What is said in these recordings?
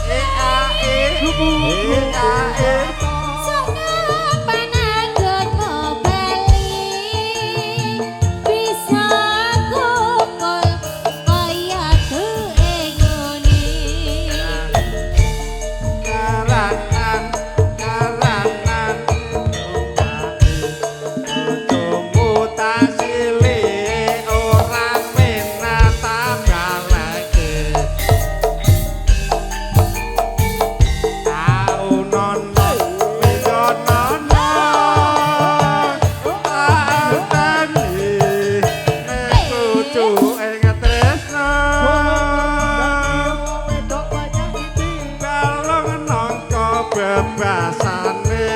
E A E E A E. Sok kapan anggonmu bali bisa kumpul kaya duwe ngene. Karangan karangan bojomu tak silih ora penak tak baleke. Tau nono wis nono anteni nek bojo ing tresno. Wedok penyakiti. Balung nangka bebasane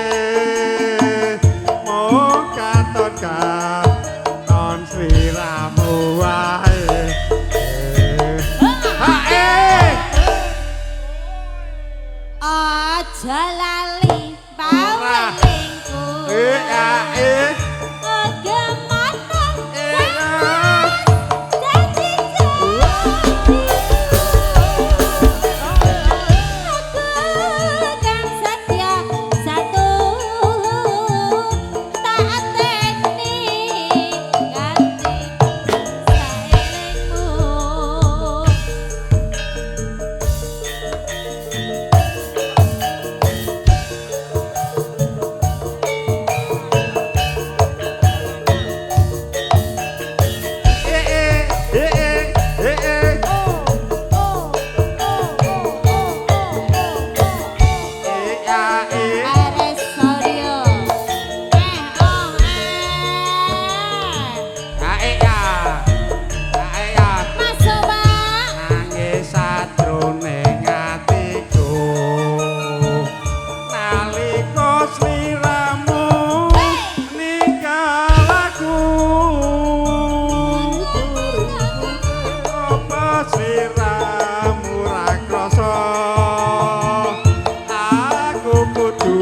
mung katon katon sliramu wae. Hae. Aja lali pawelingku. E a e. Bagaimana e a. janji janjiku. Aku kan setia satu tak teni ganti saelingmu. E e e e e e. Oh oh oh oh oh oh oh oh. E a e. RS Audio. Eh oh eh. A e a. A e a. Masuk, Pak. Nangis sajroning atiku nalika sliramu ninggal aku. Apa sliramu ra krasa aku kudu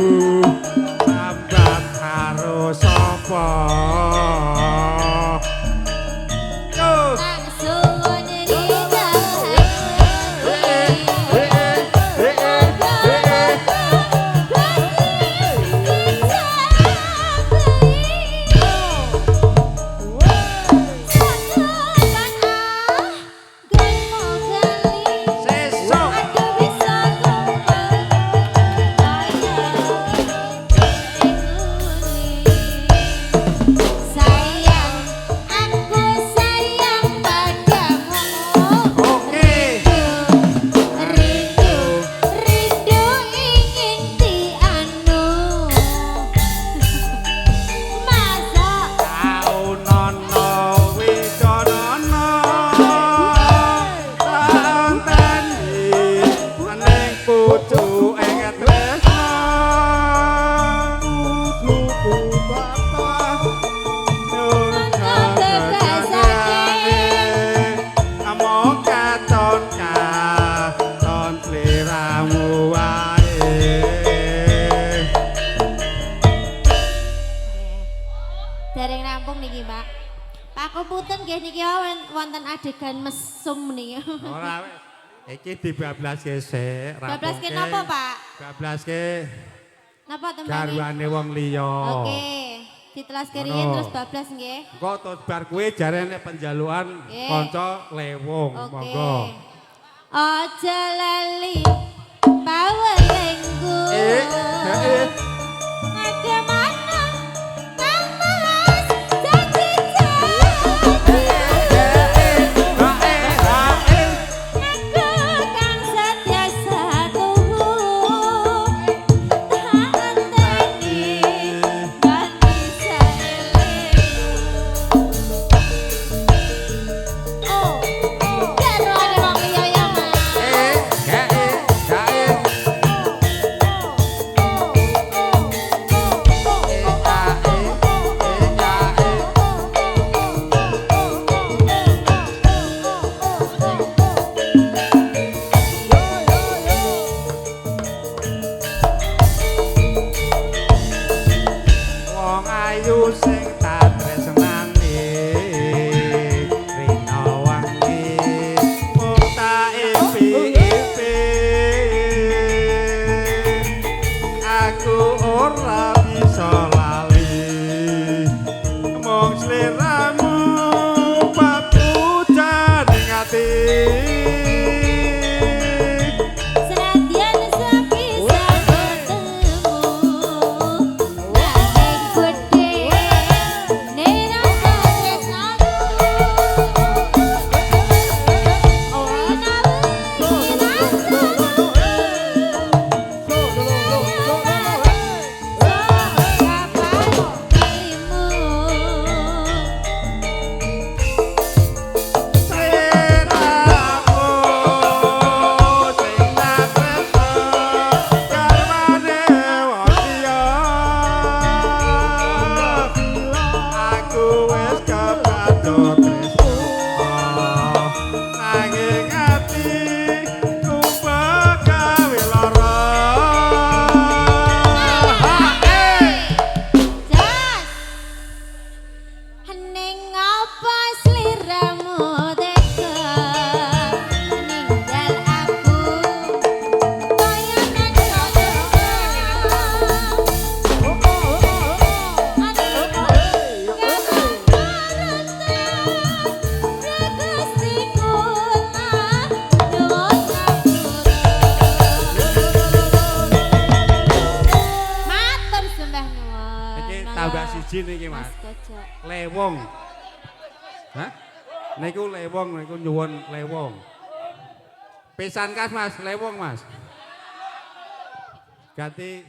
sambat karo sapa? Yo. Tak suwun. Eh eh eh eh eh. Sesuk. Sayang, aku sayang padamu. Oke. Rindu, rindu ingin dianu. Masa Tau nono wicanana tak enteni ning pucuk ing tresna. Kudu bapak. Among katon katon sliramu wae. Dereng rampung niki, Pak. Pak Komputer nggih niki wonten adegan mesum niki. Ora wis. Iki dibablaske sik. Bablaske napa, Pak? Bablaske Napa tembange? garwane wong liya. Oke. Ditelaske riyin Ngono. terus bablas nggih. Engko terus bar kuwi jare nek penjalukan Nggih. kanca lewung, Oke. monggo. Aja lali pawelingku. Eh, eh. Bagaimana kang mas janji janji. Eh, eh, eh. Aku kang setia satu tak enteni ganti saelingmu. Oh, oh, garwane wong liya ya, Mas. Eh, eh, eh. ora bisa lali. Mung sliramu papujaning ati. Senadyan sepisan ketemu, nanging gedhe rasa tresnaku. Rina rasa kapatimu. Sliramu sing tak tresno garwane wong liya. Aku wis kepadut tresno, nanging ati kumpul gawe lara. Jas. Ning apa sliramu tega ninggal aku kaya manungsa? Atiku Gusti kula nyuwun ngapura. Matur sembah nuwun. Iki Mangga. tambah siji niki, Mas. Mas Kocok. Lewong. Hah? Niku lewong, niku nyuwun lewong. Pisan kas, Mas, lewong, Mas. Ganti.